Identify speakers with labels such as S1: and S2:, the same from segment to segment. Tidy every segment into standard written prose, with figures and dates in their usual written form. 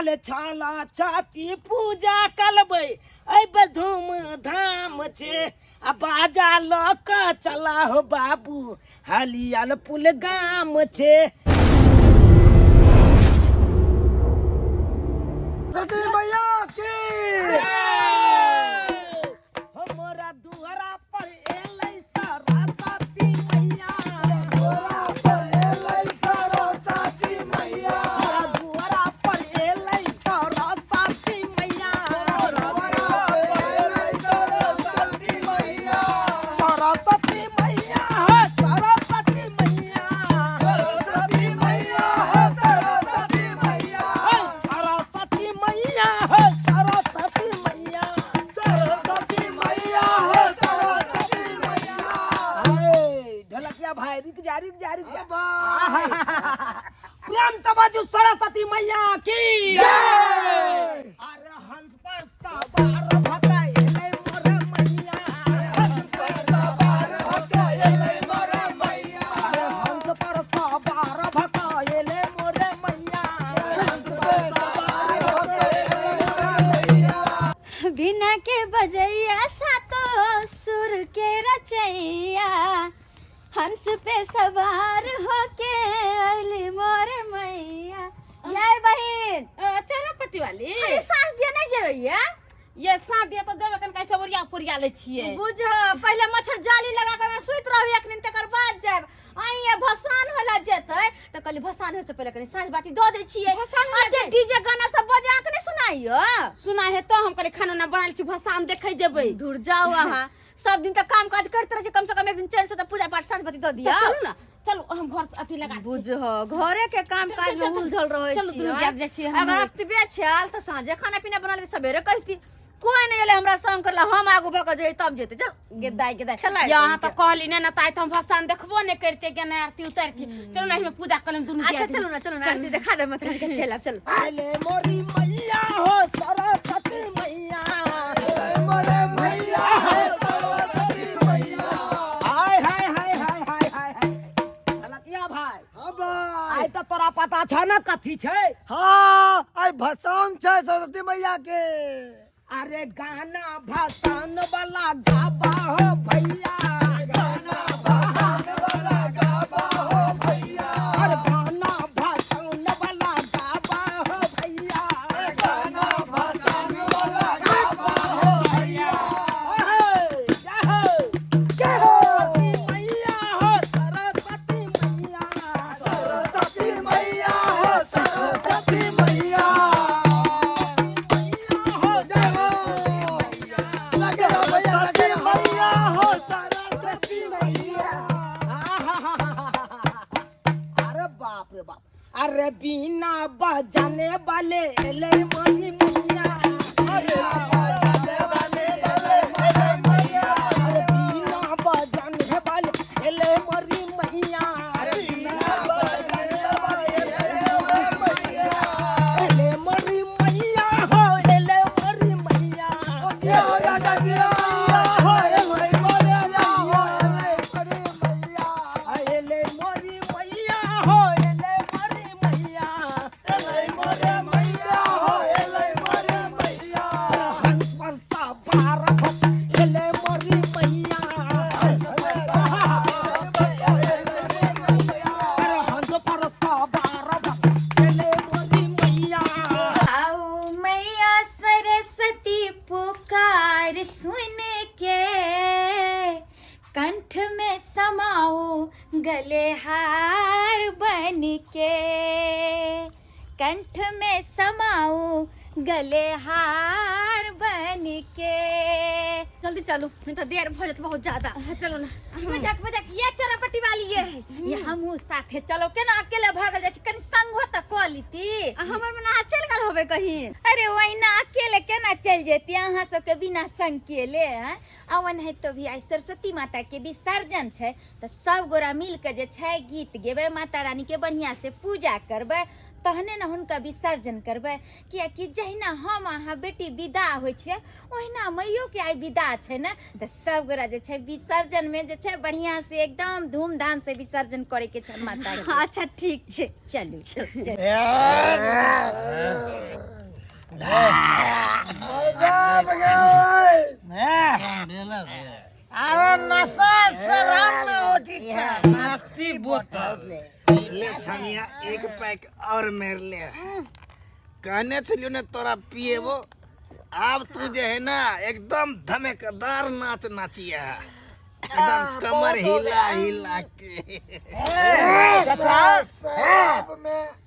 S1: अले छाला छाती पूजा करबै अइबे धूम धाम छे आ बाजा लऽ कऽ चला हो बाबू हलियल पुल गाम छे।
S2: सती मैया की
S1: हमरा दुआरा पर एलै सरस्वती मैया।
S2: तोरा पर एलै सरस्वती मैया।
S1: हमरा दुआरा पर एलै सरस्वती मैया।
S2: तोरा पर एलै सरस्वती मैया।
S1: सरस्वती मैया हो सरस्वती मैया।
S2: सरस्वती मैया हो सरस्वती मैया।
S1: हे सरस्वती मैया हो सरस्वती मैया।
S2: सरस्वती मैया हो सरस्वती मैया।
S1: हे ढोलकिया भाई रुक जा रुक जा रुक जा।
S2: भाई
S1: प्रेम से बाजू सरस्वती मैया की
S2: जय।
S1: अरे हंस पर सवार भता एलै मोर मैया।
S2: हंस पर सवार होके एलै मोर मैया।
S1: अरे हंस पर सवार भता एलै मोर मैया।
S2: हंस पर सवार होके एलै मोर मैया।
S3: बिना के बजैया सातो सुर के रचैया, हंस पे सवार होके अली मोर मैया। यार बहिन
S4: चेहरा पट्टी वाली
S3: अरे सास दिया नहीं जेबैया?
S4: ये साँझ दिया तो देबे कन कैसे ओरिया पोरिया लै छियै।
S3: बुझ पहले मच्छर जाली लगा के में सुति रहू एक दिन तकर बाद जाब। आई ये भसान होला जेतै त कहली भसान होय से पहले कनी साँझ बाती दऽ दै छियै।
S4: भसान होला
S3: आ जे डीजे गाना सब बजा के नहीं सुनाइयो?
S4: सुना है तो हम कहली खाना ना बनाल छी भसान देखै जेबै।
S3: दूर जाओ अहाँ, सब दिन तक काम काज करते रहे छी, कम से कम एक दिन चैन से त पूजा पाठ साँझ बाती दऽ
S4: तऽ
S3: दियौ।
S4: चलू ना, चलू हम घर से अथी लगा दै छी।
S3: बुझ घरे के काम
S4: चल,
S3: काज
S4: चल,
S3: में
S4: चल,
S3: उलझल रहै
S4: चलू,
S3: छी।
S4: दुनू
S3: आँय?
S4: जाइत जाइ छियै हम।
S3: अगर अतबे छाल तऽ साँझे खाना पीना बना लेती, सवेरे कहती कोई नहीं एलै हमरा संग करला, हम आगू भऽ कऽ जइयै तब जेतै। चल
S4: गे दाइ गे दाइ,
S3: छलै
S4: ये अहाँ
S3: तो
S4: तऽ कहली ने ना, तऽ आइ तऽ हम भसान देखबो नहि करिते के नहि आरती उतारती। चलू ना एहिमे पूजा कर लेम दुनू
S3: अच्छा
S4: दियादनी।
S3: चलू ना, चलू ना आरती देखा दे मतलब के चल अब चलू।
S1: अले मोरी मैया हो सरस्वती मैया।
S2: एलै मोर मैया हो सरस्वती मैया।
S1: हाय हाय हाय हाय हाय हाय हाय ढोलकिया भाई।
S2: हाँ भाई।
S1: आइ तऽ तोरा पता छ ने कथी छै?
S2: हाँ आइ भसान छै सरस्वती मैया के।
S1: अरे गाना भसान वाला गाबा हो भैया।
S2: गाना भसान वाला गाबा हो भैया।
S1: अरे गाना भसान वाला गाबा हो भैया।
S2: गाना भसान वाला गाबा हो भैया।
S1: ओहे, जय हो।
S2: जय हो।
S1: सरस्वती मैया हो सरस्वती मैया।
S2: सरस्वती मैया हो सरस्वती मैया। जय हो। लगे रहो भैया, लगे रहो। मैया हो सरस्वती मैया।
S1: अरे बाप रे बाप, अरे बिना बजाने वाले एलै मोरी मैया।
S2: अरे बजाने वाले एलै मोरी मैया।
S1: अरे बिना बजाने वाले एलै मोरी मैया।
S2: बिना बजाने वाले एलै मोरी मैया।
S1: एलै मोरी मैया हो एलै मोरी मैया।
S2: जिया हो राजा जिया हो एलै मोरी मैया हो एलै मोरी मैया।
S1: एलै मोरी मैया हो एलै मोरी मैया।
S2: एलै मोरी मैया हो एलै मोरी मैया।
S1: हंस पर सवार हो एलै मोरी मैया। अरे हंस पर सवार हो एलै मोरी मैया।
S3: आओ मैया सरस्वती पुकार सुन के, कंठ में समाओ गले हार बन के, कंठ में समाओ गले हार बन के। जल्दी चलू नहीं तो देर भ जात बहुत ज्यादा।
S4: हाँ, चलू ना।
S3: मजाक मजाक ये चरापट्टी वाली ये है, ये हमहू साथे चलो केना अकेले भागल जाइ छी, कनी संग हो त कऽ लीती। आ हमर मना अहाँ चलि गेल होबै कहीं? अरे वहिना अकेले केना चलि जैती अहाँ सबके बिना संग केले? हैं आ ओनाहितो भी आइ सरस्वती माता के विसर्जन छै तऽ सब गोरा मिल के जे छै गीत गेबै, माता रानी के बढ़िया से पूजा करबै, तहने ने हुनका विसर्जन करबै, कियाकि जहिना हम अहाँ बेटी विदा होइ छियै ओहिना मैयोके आइ विदा छै ने, तऽ सब गोरा जे छै विसर्जनमे जे छै बढ़िआँ से एकदम धूमधाम से विसर्जन करैके छै माता के।
S5: अच्छा ठीक छै।
S3: चलू चलू।
S1: अरे नशा शराब में होती है
S6: मस्ती बोतल।
S7: ले छमिया एक पैक और मेर ले। कहने छलियो ने तोरा पिएबो, आब तू जे है ना एकदम धमेकदार नाच नाचिया, एकदम कमर हिला हिला के।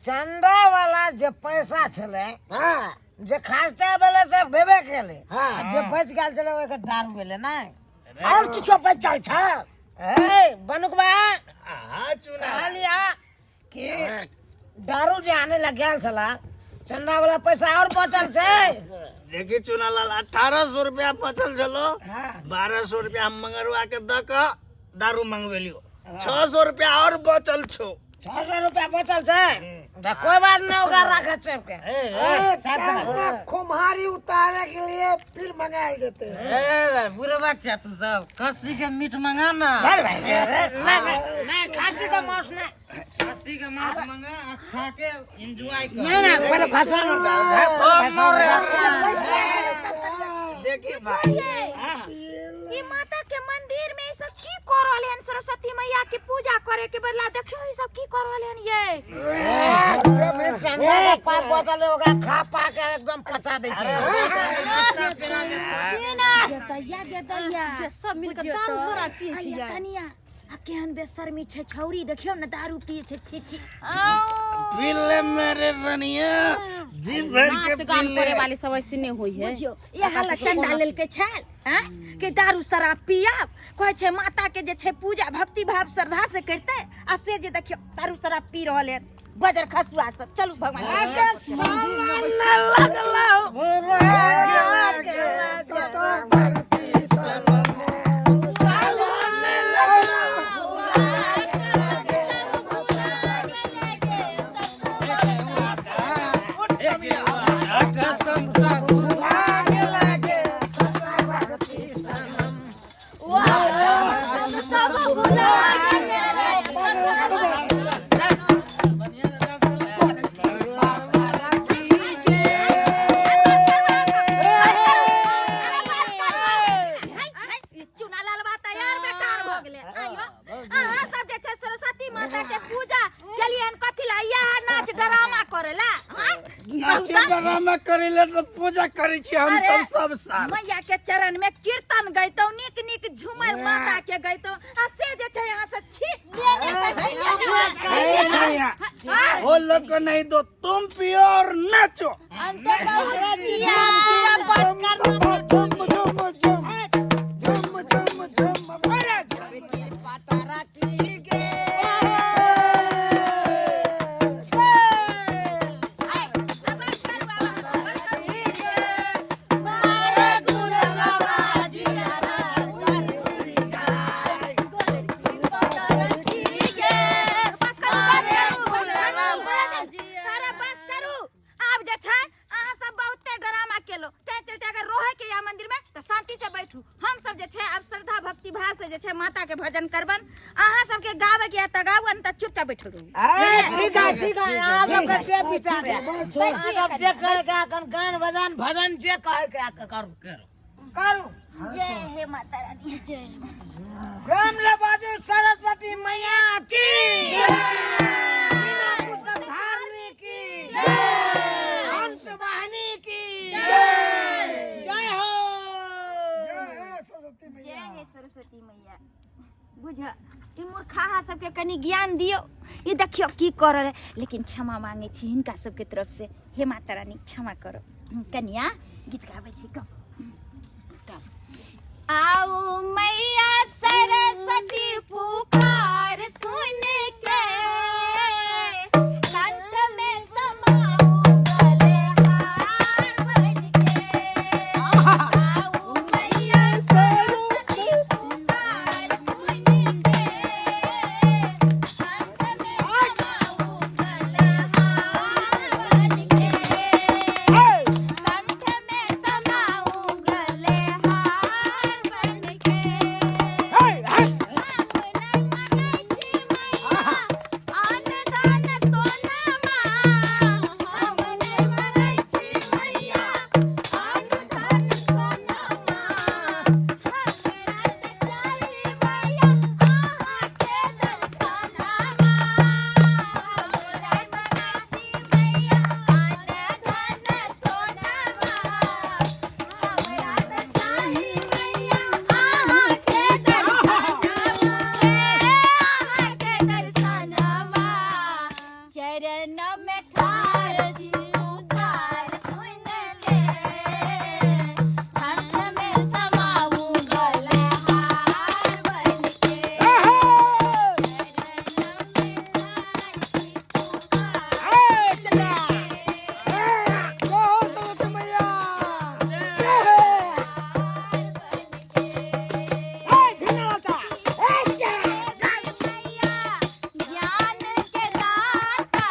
S1: चंदा वाला जे पैसा छलै जे खर्चा भेलै से भेबे केलै, आ जे बचि गेल छलै ओकर दारू भेलै ने,
S2: और किछो बचल छै?
S1: ए बनुकबा
S7: हाँ चुना
S1: कहलिया कि दारू जे आने लग गेल छला चंदा वाला पैसा और बचल छै।
S7: देखी चुना लाल 1800 रुपया बचल छलो, 1200 रुपया हम मंगरुआ के द के दारू मंगवेलियो, 600 रुपया और बचल छो।
S1: 600 रुपया बचल छै तऽ कोई बात नहीं, ओकरा राखे सबके।
S2: खुमहारी उतारे के लिए फिर मंगायल जेते।
S6: ए बुढ़वा बच्चा तू सब खस्सी के मीट मंगा ना।
S1: नहीं नहीं खांसी का मांस नहीं,
S6: खस्सी के मांस मंगा आ खा के एंजॉय कर।
S1: नहीं नहीं पहले फसन
S7: देखी भाई
S3: ई माता के मंदिर में ई सब की कर रहले हन? सरस्वती मैया के पूजा करे के बदला देखियो ई सब की कर रहले हन। ये
S1: चंदा के पाप बचल है, ओकरा खा पा के एकदम पचा दै छै।
S3: दैया गे दैया
S4: के सब मिल के दारू शराब पिए छियै।
S3: कनिया आ केहन बेशर्मी छै छौरी, देखियो ने दारू पिए छै, छी छी।
S7: पी ले मेरे रनिया जी भर के
S4: नाच
S7: पी
S4: गान
S7: ले।
S4: करे वाली सब ऐसे नहीं होई है।
S3: बुझियो इएह ला चंदा लेलकै छल हैं कि दारू शराब पियब, कहै छै माता के जे छै पूजा भक्ति भाव श्रद्धा से करते, आ से जे देखियो दारू शराब पी रहल हन बजर खसुआ सब। चलू भगवान सब भुला गेलै रे। चुना लालवा तैयार बेकार भऽ गेलै। आइयो अहाँ सब जे छै सरस्वती माता के पूजा केलियै हन कथी ला? इएह नाच ड्रामा करे ला?
S7: नाच ड्रामा करे ले तो पूजा करे छी हम
S3: अरे,
S7: सब सब साल।
S3: मैया के चरण में कीर्तन गैतौ, नीक नीक झूमर माता के गैतौ, आ से जे छै यहाँ से छी।
S7: ए छमिया वो लोग को नहीं दो, तुम पियो और नाचो।
S2: झुम झुम झुम झुम झुम झुम।
S3: अरे बस करू, आब जे छै अहाँ सब बहुते ड्रामा केलो, तैं चलते अगर रहे के या मंदिर में तऽ शांति से बैठू। हम सब जे छै आब श्रद्धा भक्ति भाव से जे छै माता के भजन करबन, अहाँ सबके गावे के या तऽ गाबू, नहीं तऽ चुपचाप बैठल रहू।
S1: ठीक है ठीक है, अहाँ सबके जे विचार है, अहाँ सब जे कहे के अखन गान बजान भजन जे कहे के करू करू।
S3: जय हे माता रानी जय।
S1: प्रेम ले बाजू सरस्वती मैया की, बिना पुस्तक धारणी की, हंस वाहिनी की जय हो।
S3: जय हे सरस्वती मैया। बुझ ई मूर्खाहा सबके कनि ज्ञान दियौ, ई देखियौ की कर रहल है। लेकिन क्षमा मांगे छी हिनका सबके तरफ से, हे माता रानी क्षमा करो। कनिया गीत गाबै छी गाउ। आओ मैया सरस्वती पुकार सुन के, कंठ में समाओ गले हार बन के। आओ मैया सरस्वती पुकार सुन के, कंठ में समाओ गले हार ठार छी पुकार सुन के, कंठ में समाऊ गलहार बन के। चरण में ठार छी पुकार सुन के।
S2: जय हो सरस्वती मैया, जय हो।
S3: ज्ञान के दाता,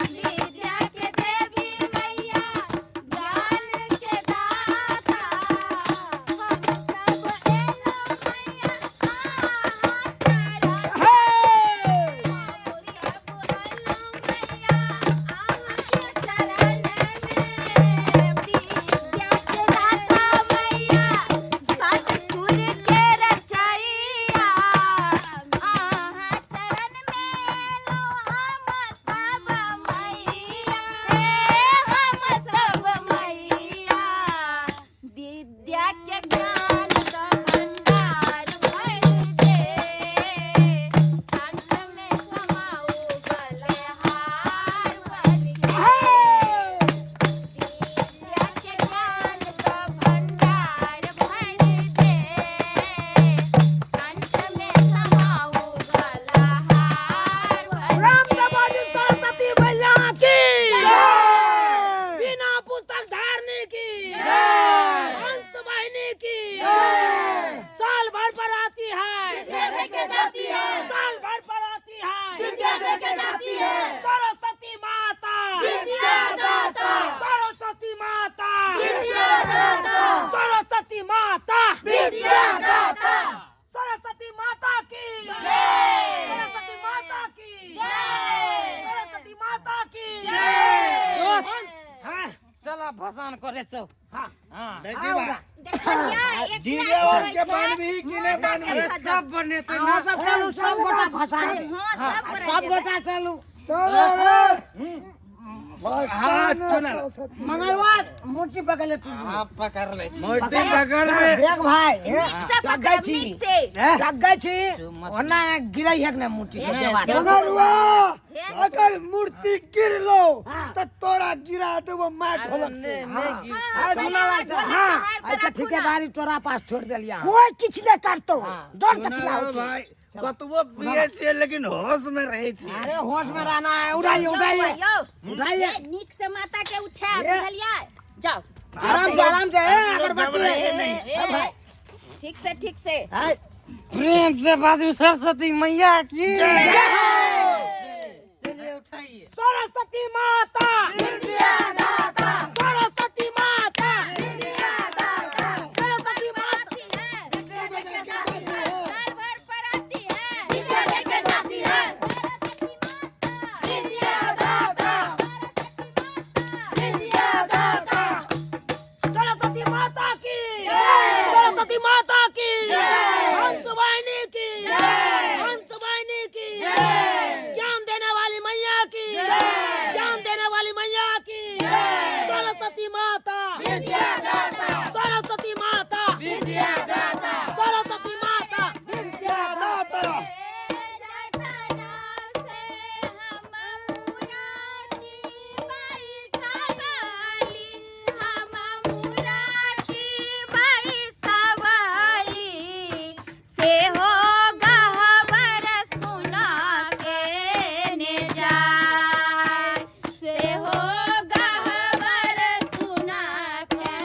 S3: विद्या के देवी मैया, ज्ञान के दाता, हम सब एलो मैया अहाँ चरण, हम सब एलो मैया अहाँ के चरण में। विद्या के दाता मैया, सतसुर के रचैया, अहाँ चरण में एलो हम सब मैया, हे हम सब मैया। विद्या के ज्ञान का भंडार भर दे, कंठ में समाऊ गलहार बन के। विद्या के ज्ञान का भंडार भर दे, कंठ में समाऊ गलहार बन
S1: राम
S3: के।
S1: बाबू सरस्वती मैया की, बिना पुस्तक धारने की, हंस वाहिनी की, साल भर पर आती है,
S3: जाती है,
S1: साल भर पर आती है
S3: विद्या देके जाती है,
S1: सरस्वती माता,
S3: विद्या दाता,
S1: सरस्वती माता,
S3: विद्या दाता,
S1: सरस्वती माता,
S3: विद्या दाता,
S1: सरस्वती माता की,
S3: जय।
S1: सरस्वती माता की,
S3: जय।
S1: सरस्वती माता की।
S6: दोस्त
S1: हाँ,
S6: चला भसान करे चल।
S1: हाँ।
S6: हाँ।
S7: देखी बा
S3: देखलियै, एक
S7: डीजे
S3: लाख
S7: और
S3: होइ
S7: के
S3: छै।
S7: बनबी कि नहि बनबी?
S6: अरे सब बनेतै
S1: हाँ,
S6: ना।
S1: सब चलू, सब गोटा फंसा दे।
S3: हाँ, सब गोटा
S1: सब
S3: जेबै।
S1: गोटा चलू।
S2: चलो रे।
S7: हाँ,
S2: भसान
S7: चुनल।
S2: सरस्वती।
S1: मंगलवार मूर्ति पकड़ ले तू।
S6: हाँ, पकड़ ले छी।
S7: मूर्ति पकड़ ले।
S1: देख भाई, हे,
S3: नीक से
S1: जगै
S3: पकड़ब,
S1: छी।
S3: नीक से।
S6: हैं?
S1: जगै छी, ओना गिरै है ने मूर्ति के जवान।
S2: मगरुआ, अगर मूर्ति गिरलो त तोरा गिरा देबो मार ढोलक से।
S6: नहीं, नहीं गिर।
S1: हाँ,
S3: हाँ,
S1: हाँ,
S3: हाँ,
S1: एके ठेकेदारी तोरा पास छोड़ देलिया।
S5: कोई किछु नहि करतौ, डर
S7: सुनल
S5: तकला
S7: हो भाई, कतबो पिए छियै लेकिन होश में रहै छियै।
S1: अरे होश में रहना है। उठाइए, उठाइए,
S3: यौ,
S1: उठाइए।
S3: ए, नीक से माता के उठायब, बुझलियै? जाउ।
S1: आराम से, आराम से, ए, अगरबत्ती।
S3: ए, ठीक से, ठीक से।
S6: प्रेम से बाजू सरस्वती मैया की। चलिए उठाइए।
S1: सरस्वती माता, सरस्वती माता, सरस्वती माता।
S3: आती है, साल भर पर आती है, विद्या लेके जाती है, सरस्वती माता, विद्या दाता, विद्या दाता,
S1: सरस्वती माता की, सरस्वती माता की, हंस वाहिनी की, हंस वाहिनी की, ज्ञान देने वाली मैया की, ज्ञान देने वाली मैया की, सरस्वती माता, सरस्वती माता, सरस्वती माता।
S2: विद्या दाता।
S3: जटना से हम मुरादी बाई सवाली, हम मुरादी बाई सवाली, से हो गहबर सुना के ने जाय, से हो गहबर सुना के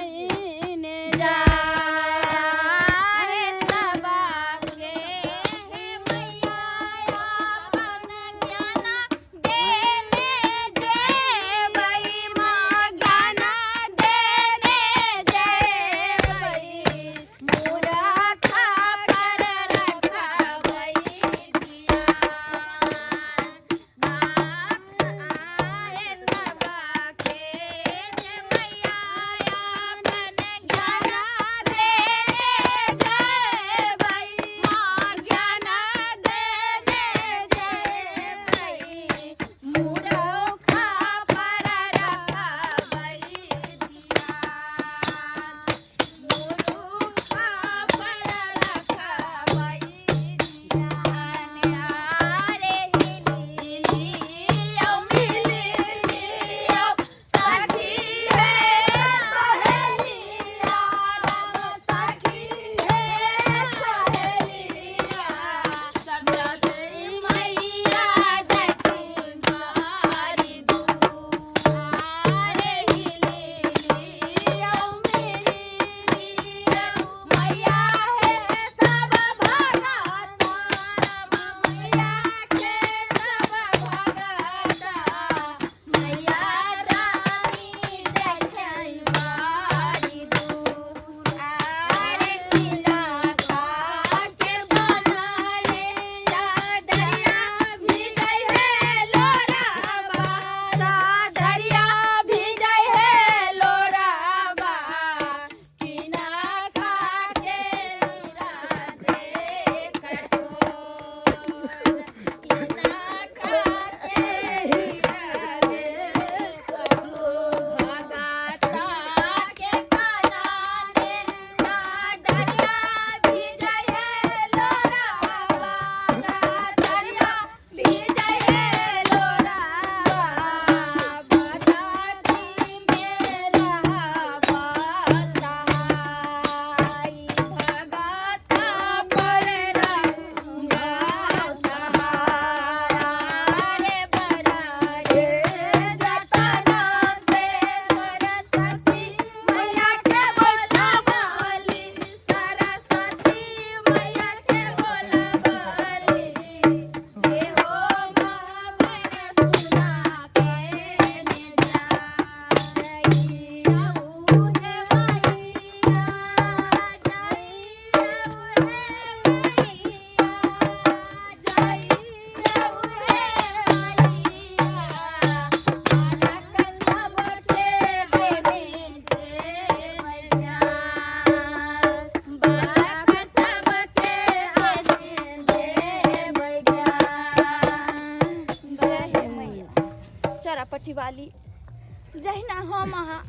S3: गेली। जहिना हम अहाँ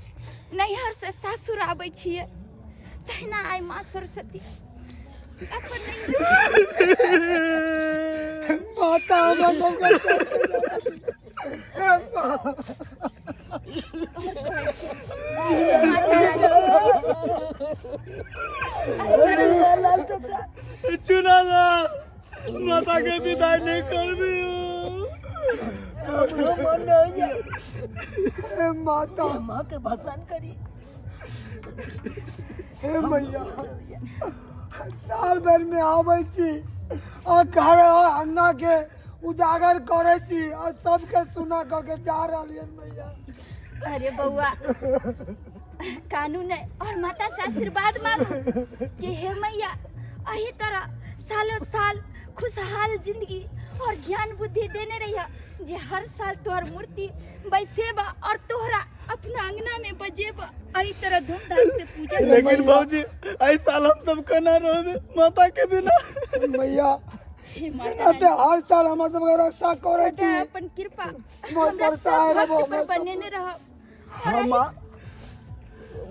S3: नैहर से सासुर आबै छियै तहिना आइ माँ सरस्वती अपन
S2: माता हमरा सबके
S6: चुनालाल माता के विदाई नहीं करबी।
S2: हमरो मन नहीं है माता
S1: माँ के भसान करी।
S2: हे मैया, साल भर में आबै छी आ घर अंगना के उजागर करै छी आ सबके सुना कऽ के जा रहलियन मैया।
S3: अरे बउआ कानून है और माता से आशीर्वाद मांगू कि हे मैया अही तरह सालों साल खुशहाल जिंदगी और ज्ञान बुद्धि देने रहिया जे हर साल तोहर मूर्ति बैसेबा और तोहरा अपना अंगना में बजेबा, अही तरह धूमधाम से पूजा।
S6: लेकिन बाबूजी एहि साल हम सब केना रहबे माता के बिना?
S2: मैया
S3: हे माता
S2: जेनाते हर साल हमरा सबके रक्षा करै छी
S3: सदा अपन कृपा
S2: मोर
S3: हमरा
S2: बरसाए
S3: सब
S2: रहबो,
S3: भक्त पर
S2: हमरा सब
S3: बनेने रहब।
S1: हम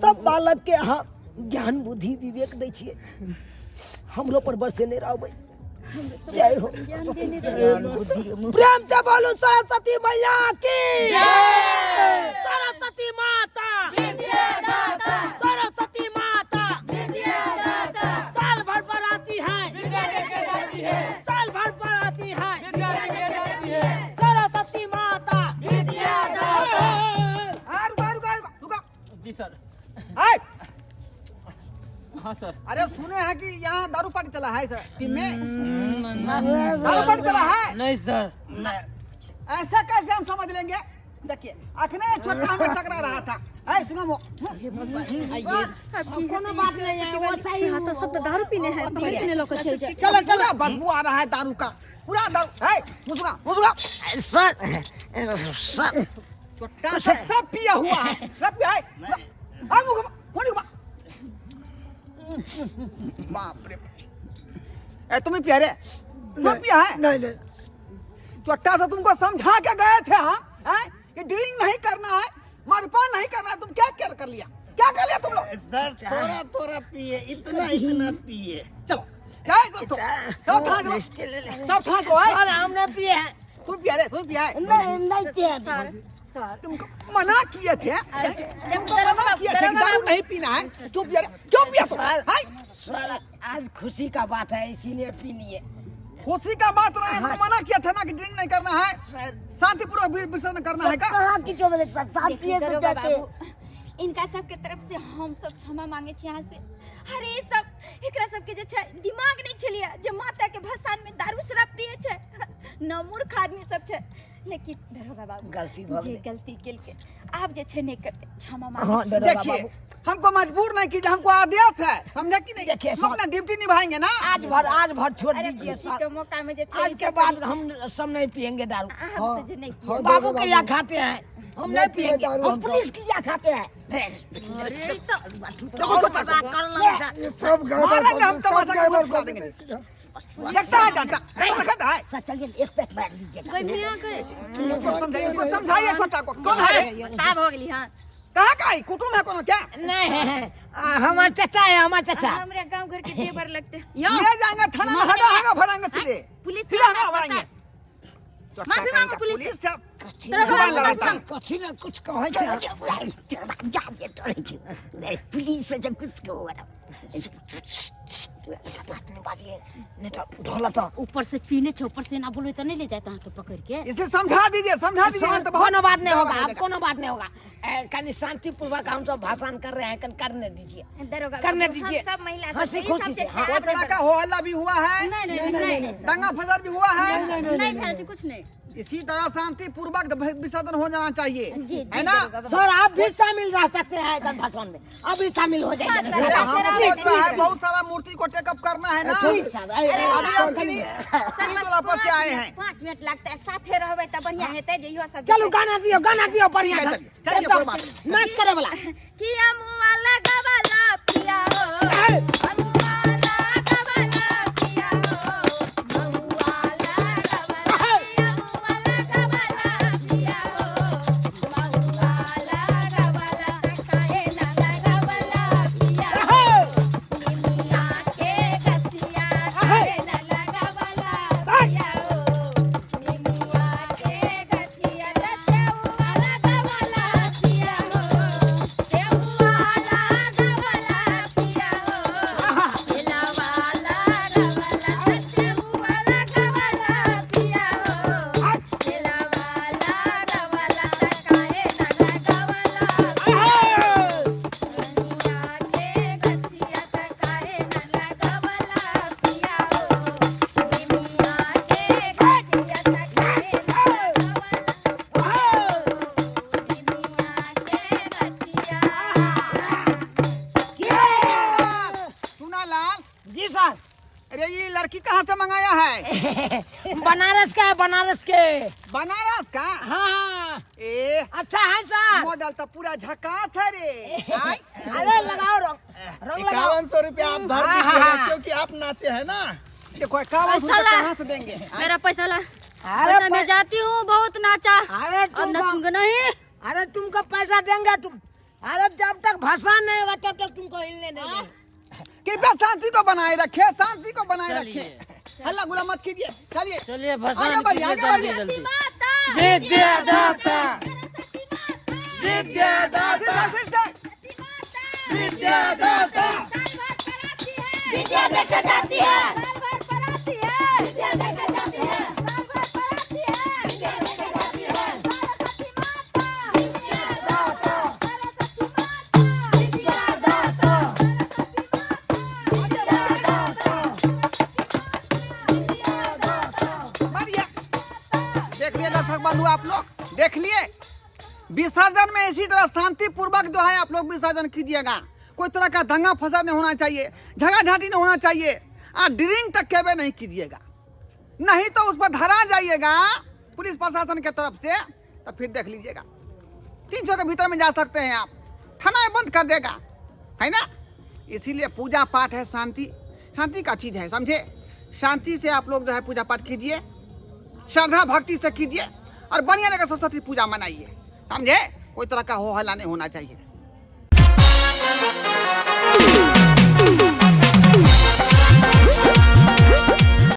S1: सब बालक के अहाँ ज्ञान बुद्धि विवेक दै छियै, हमरो पर बरसेने रहबै। जय हो। प्रेम से बोलू सरस्वती मैया की, सरस्वती माता, सरस्वती माता साल भर पर आती है, साल भर पर आती है सरस्वती माता।
S8: आ, रुका रुका रुका रुका।
S6: जी सर।
S8: आए।
S6: हाँ सर।
S8: अरे सुने हैं कि यहाँ दारू पार्टी चला है सर, टीम में दारू पार्टी चला है?
S6: नहीं सर।
S8: ऐसा कैसे हम समझ लेंगे? देखिए अखने छोटा हमें टकरा रहा था। ऐ सुनो वो
S4: कोनो बात नहीं है, वो सही।
S3: हाँ तो सब तो दारू पीने हैं, पकड़ के लोग चल जाए।
S8: चलो पूरा बदबू आ रहा है दारू का, पूरा दारू। ऐ मुसुका मुसुका
S1: सर सर
S8: छोटा सा सब पिया हुआ है, सब पिया है। आ मुसुका मुसुका बाप रे। ए तुम ही पिया रे, तुम पिया है?
S2: नहीं नहीं।
S8: चट्टा से तुमको समझा के गए थे हम हैं कि ड्रिंक नहीं करना है, मद्यपान नहीं करना है, तुम क्या क्या कर लिया, क्या कर लिया तुम लोग?
S7: सर थोड़ा थोड़ा पिए, इतना इतना पिए।
S8: चलो क्या है सब तो चलो थाना चलो, सब थाना को है।
S1: सर हम नहीं पिए हैं।
S8: तुम पिया रे, तुम पिया है?
S5: नहीं नहीं पिए।
S3: सर सर
S8: तुमको मना किए थे, तुमको मना किए थे कि दारू नहीं पीना है, क्यों पिया रे, क्यों पिया तुम? हाय
S1: सर आज खुशी का बात है इसीलिए पी लिए।
S8: खुशी का बात रहा है, तुमको मना किया था ना कि ड्रिंक नहीं करना है, शांतिपूर्वक विसर्जन करना है का?
S5: कहाँ की जो शांति
S3: देखिए
S5: से
S3: दरोगा
S5: जाके
S3: बाबू, इनका सबके तरफ से हम सब क्षमा मांगे छी यहाँ से। अरे ई सब एकरा सबके जे छै दिमाग नहीं छलिए जे माता के भसान में दारू शराब पिए छै, न मूर्ख आदमी सब छै। लेकिन दरोगा बाबू
S1: गलती भऽ
S3: जे
S1: गेलै।
S3: गलती केलके आब जे छै नहीं करते, क्षमा
S1: हाँ
S3: मांगे छी।
S1: दरोगा
S8: देखिए
S1: बाबू
S8: हमको मजबूर नहीं कीजिए, हमको आदेश है, समझे कि नहीं?
S1: देखिए,
S8: हम अपना ड्यूटी निभाएंगे ना।
S1: आज भर छोड़
S3: अरे
S1: दीजिए
S3: खुशी
S1: सर,
S3: के मौका में जे छै
S1: आज
S3: ई
S1: के
S3: सब
S1: बाद हम सब नहीं पियेंगे दारू।
S3: हम से जे नहीं पिए।
S2: हाँ,
S1: बाबू
S2: दरोगा
S1: क्रिया खाते हैं, हम नहीं
S2: पिए
S1: पियेंगे,
S2: दारू
S1: हम
S2: हम
S1: पुलिस क्रिया खाते हैं।
S8: देखो छोटा सा
S2: ये सब गड़बड़
S8: मारेंगे हम
S2: कर
S8: तमाशा
S2: सब
S8: के
S2: गड़बड़
S8: मुंह
S2: कर
S8: फुला देंगे।
S2: देंगे।
S8: देखता है डांटा नहीं देखता है।
S5: सर चलिए एक पैक मार लीजिएगा।
S8: इसको समझाइए, इसको समझाइए छोटा को। कौन है रे?
S3: ताब हो गेली। हाँ
S8: कहाँ का है? कुटुम्ब है कोनो क्या?
S1: नहीं हमार चाचा है, हमार चाचा।
S3: हमरे गांव घर के देवर लगते।
S8: ले जाएंगे थाना में, हगा हगा भराएंगे सीधे,
S3: पुलिस
S8: सीधा हगा भराएंगे।
S4: माफी मांगो पुलिस
S8: पुलिस से जुबान लड़ाता है।
S1: कथी न कुछ कहै छै।
S5: पुलिस से जब कुछ को सब बात नहीं बाजिए
S1: नहीं तो ढोला तो
S4: ऊपर से पीने छे, ऊपर से ना बोलबे त नहीं ले जाता अहाँके पकड़ के।
S8: इसे समझा दीजिए, समझा दीजिए नहीं तो बहुत
S1: कोनो बात नहीं होगा,
S8: हो
S1: अब
S8: जाएगा।
S1: कोनो बात नहीं होगा। कनी शांतिपूर्वक हम सब भाषण कर रहे हैं, कन करने दीजिए,
S3: दरोगा
S1: करने
S3: बाबू, हम
S1: दीजिए।
S3: सब महिला सब
S1: हंसी
S3: ई
S1: खुशी
S3: सब
S1: से,
S3: जे छै
S1: हाँ।
S8: बहुत तरह का हो हल्ला भी हुआ है,
S4: नहीं नहीं नहीं
S8: दंगा फसाद भी हुआ है।
S4: नहीं भेल छै कुछ नहीं।
S8: इसी तरह शांति पूर्वक विसर्जन हो जाना चाहिए,
S3: जी जी
S8: है ना?
S3: दरोगा बाबू।
S1: सर आप भी शामिल रह सकते हैं इधर भाषण में, आप भी शामिल हो जाइए।
S3: हाँ, सर,
S8: अरे
S3: आप
S8: हमको जो है बहुत सारा मूर्ति को टेकअप करना है ना।
S1: ठीक सर, अरे,
S8: अभी हम किन्हीं
S3: सर,
S8: किन्हीं
S3: बस
S8: टोला पर से
S3: पाँच
S8: आए
S3: मिनट-
S8: हैं।
S3: 5 मिनट लगता है, साथे रहबै त बढ़िया हेतै जे इहो सब।
S1: चलू गाना दियो, गाना दियो बढ़िया।
S8: चलिए, चलिए, कोई बात नहीं।
S1: नाच करे वाला
S3: कि अमुआ लगवला पिया हो, अमुआ लगवला पिया हो, महुआ लगवला, अमुआ लगवला पिया हो, महुआ
S1: बनारस का है, बनारस के।
S8: बनारस का?
S1: हाँ।
S8: ए
S1: अच्छा है सर।
S8: मॉडल तो पूरा झकास है रे। आय।
S1: अरे लगाओ रंग, रंग लगाओ।
S7: 5100 रुपया आप भर
S1: हाँ, हाँ,
S7: दीजिएगा
S1: हाँ।
S7: क्योंकि आप नाचे हैं ना।
S8: देखो 5100
S3: पैसा
S8: रुपया
S3: ला।
S8: कहाँ से देंगे?
S3: मेरा पैसा ला।
S1: अरे
S3: पैसा मैं जाती हूँ, बहुत नाचा।
S1: अरे
S3: अब
S1: तुमको
S3: नाचूंगा नहीं।
S1: अरे तुमको पैसा देंगे तुम। अरे जब तक भाषण नहीं होगा तब तक तुमको हिलने नहीं देंगे।
S8: कृपया शांति को बनाए रखे, शांति को बनाए रखे, हल्ला गुला मत कीजिए। चलिए
S6: चलिए
S8: आगे
S6: भसान
S8: बढ़िए,
S6: कीजिए
S8: आगे
S6: जल्दी
S8: बढ़िए।
S6: जल्दी।
S3: माता
S6: विद्यादाता, विद्यादाता,
S8: फिर से,
S6: विद्यादाता।
S3: विद्या देकर जाती है, विद्या देकर जाती है, विद्या देकर जाती है।
S8: बढ़िया। देख लिए दर्शक बंधु, आप लोग देख लिए विसर्जन में इसी तरह शांतिपूर्वक जो है आप लोग विसर्जन कीजिएगा। कोई तरह का दंगा फसाद नहीं होना चाहिए, झगड़ा झांटी नहीं होना चाहिए, और ड्रिंक तक केबे नहीं कीजिएगा, नहीं तो उस पर धरा जाइएगा पुलिस प्रशासन के तरफ से, तो फिर देख लीजिएगा 300 के भीतर में जा सकते हैं आप, थाना बंद कर देगा, है ना। इसीलिए पूजा पाठ है शांति, शांति का चीज़ है, समझे। शांति से आप लोग जो है पूजा पाठ कीजिए, श्रद्धा भक्ति से कीजिए और बढ़िया जगह सरस्वती पूजा मनाइए, समझे। कोई तरह का हो हल्ला नहीं होना चाहिए।